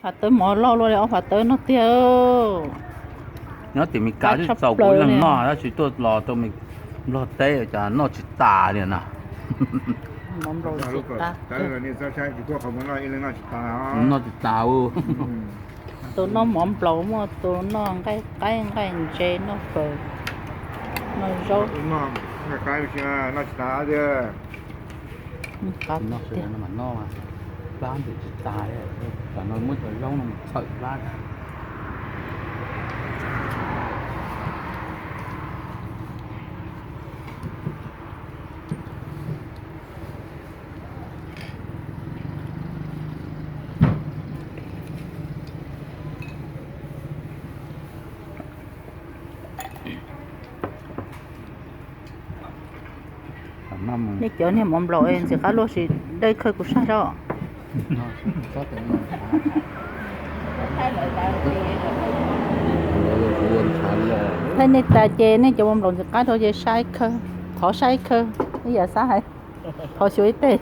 Phav tawb mov loj luaj li, ob phav tawb no tiag. Nyob tim Mes Kas twb txaus kuv ib leeg noj, tab sis tuaj los rau Nplog teb cas noj tsis tas li na. Noj tsis tas. Tus noj mov nplaum, muaj tus noj nqaij qaib nqaij ntses, noj fawm, noj zaub. Noj tsis tas tiag. Noj plab ntim tsis tas, tam no muab cov zaub no mus txhawm plab. Nej cov niag mov nplaum ntxim qab luaj, sim dawb khawb kuv saib os. Thaij nej tas ces nej cov mov nplaum ntxim qab rau ces saib khawb, thov saib khawb ib yam xab hais, thov xyuas ib teg.